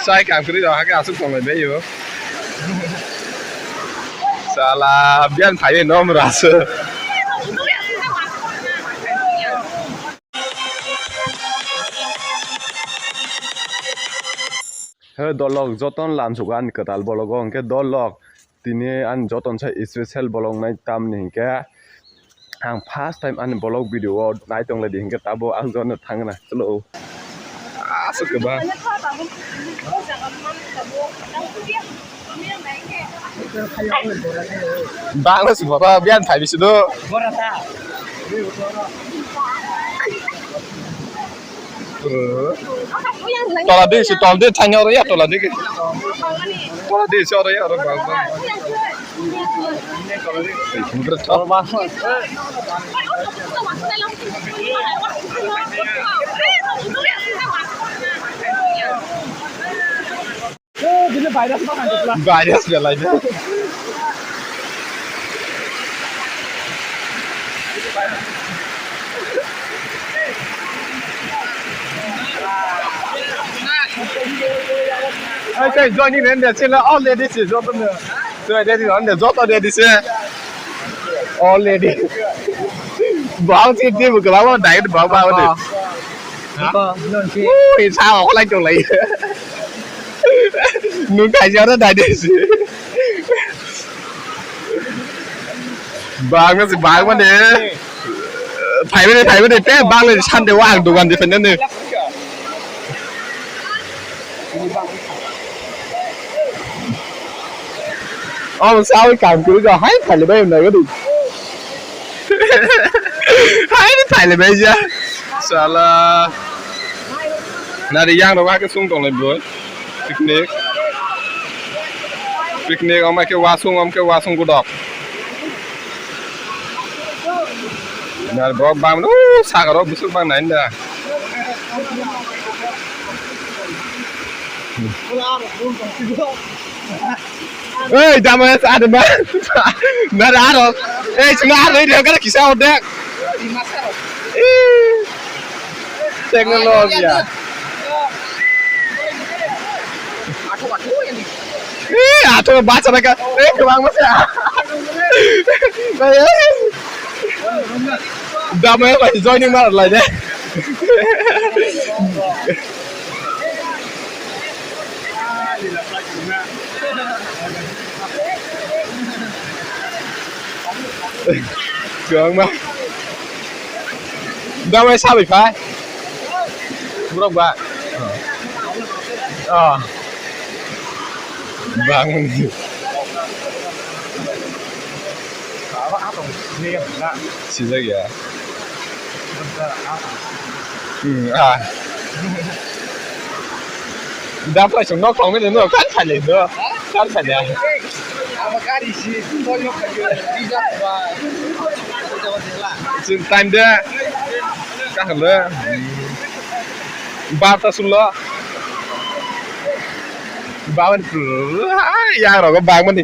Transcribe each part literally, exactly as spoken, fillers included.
Sai kam kwrwi rok hakhe aswk tonglai bai o. Sala biyan phaiwi nom rasa. He dolok joton lamsuk ani kwtal bologo hwnkhe dolok. Tini ani joton sai special vlog nai tamni hinkhe ang first time ani vlog video o nai tong lai di hinkhe tabo ang jono thangna chwlo. Aswk kwbang. Bangla si bora biyan phai bisi do. Tola di si tol di thangya oro ya tola di. Tola di si oro ya oro bang bang. Virus belai de. Ai, tei joining rende sila already si joto ne. Tei ready rende joto ready se. Already. Bang si team ke bang dai bang bang de. Apa? Non si. Ui, sao ko lai tong lai. Nung kai jara dai de si. Bang si bang mane. Phai mane phai mane te bang le sande wa ang dugan di phai ne. Omo sawi kam kwrwi rok hai phailaibai wngna gari. Hai phailaibai ja. Sala. Nari yang rok hakhe sung tonglai bo. Picnic. Picnic omo khe wasung, omo khe wasung godok. Nari bo bang, uh, sakaro busuk bang nai da. Ei, dama ya, ada mah. Nara aro. Ei, cuma aro ini kan kisah odek. Ih, teknologi ya. Ih, atuh baca mereka. Eh, kebang mas ya. Dama ya, masih joining malah lah deh. Kwbangma. Damai sabai phai. Borok ba. Oh. Bangni. Sijak ya. Hmm, ah. Da prai song nok tong mene no kan thale do. Kan thale. Ama gari si to yok ka yo. Sing time de. Ka halo. Barta sulo. Bawan tu. Ah, ya rogo bang mani.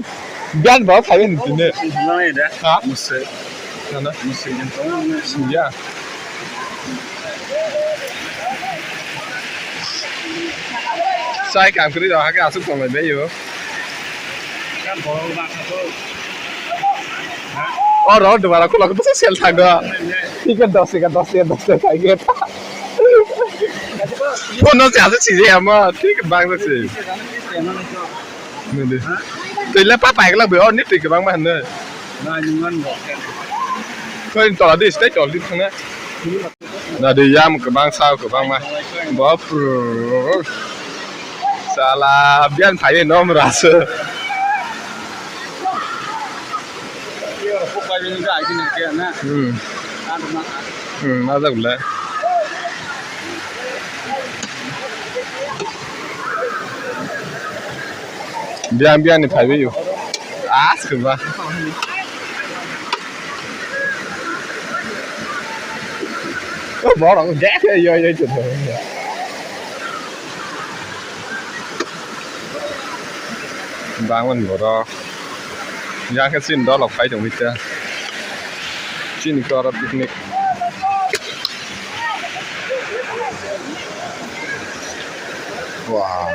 Bian bawa khawi ni tine. Nang ya da. Ha? Musik. Nana? Musik yang tahu. Ya. Sai kam kwrwi rok hakhe aswk tonglai bai o. O rok dwara khulok bwsa sel thago. Ticket dos ticket dos ticket dos ticket khai ge. Phone se aswk sijaya mo thik bang se. Nini. Twi le pa paikla bai o ni twi kwbangma hinwi. Nai nung man bo. Koi tola di stay tol di thangna. Na de yam kwbang sa kwbangma. Bo pru. Sala bian phai nom rasu. Hmm. Hmm, ma jak le. Biang biang ni phaiwi yo. As ke ba. Oh, borok de yo yo yo. Bangun borok. Yang ke sin dolok phai tong bita. Chini koro picnic. Wow.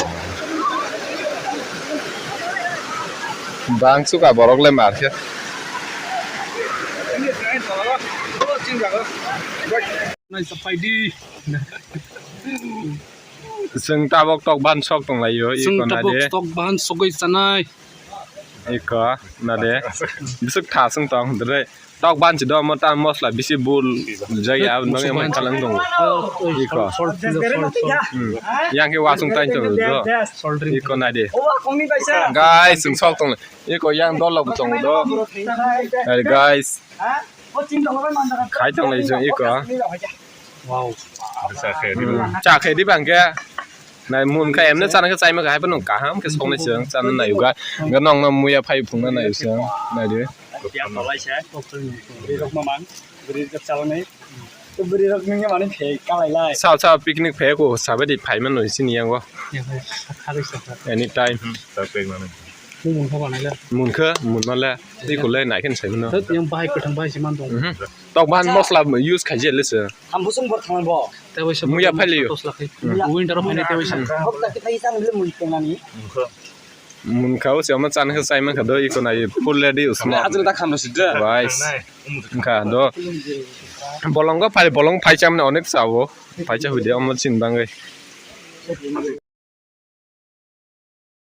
Bang suka borok le mar khe. Chwng tabok tok ban sok tong lai o, iko nai de. Tok ban sogwi chanai. Iko nai de. Bisuk tha sung tong dre. Tok ban si do mo ta mosla bisi bul jaya nang yang kalang tong. Iko. Yang ke wasung tain tong do. Iko nai de. Guys, sung sok tong. Iko yang dol lo tong do. Guys. Khai tong lai jong iko. Wow. Cha khe di bang khe. Nai mun kha emne chana khe chaima kha hai phano kaham khe soknai chwng chana nai uga. Ga nong no muya phai phungna nai chwng nai di. Sao sao picnic phe ko sabe di phai mano sini yango. Anytime. Munkha, munmale, tei kulai nai khe sai mano. Thot yang bahai kwthang bahai se man tong. Mhm. Tok bahan mosla use khai je le se. Ham busung bor thang bo. Tei bai se muya phai liyo. Winter of ani tei bai se. Hok ta kita isan le mui teng ani. Munkha o se ama chan khe sai man kha do iko nai full ready usma. Ajra da kham rasi da. Guys. Wngkha do. Bolongo phai bolong phai chamne onek sao. Phai cha hudi omo chin bangai.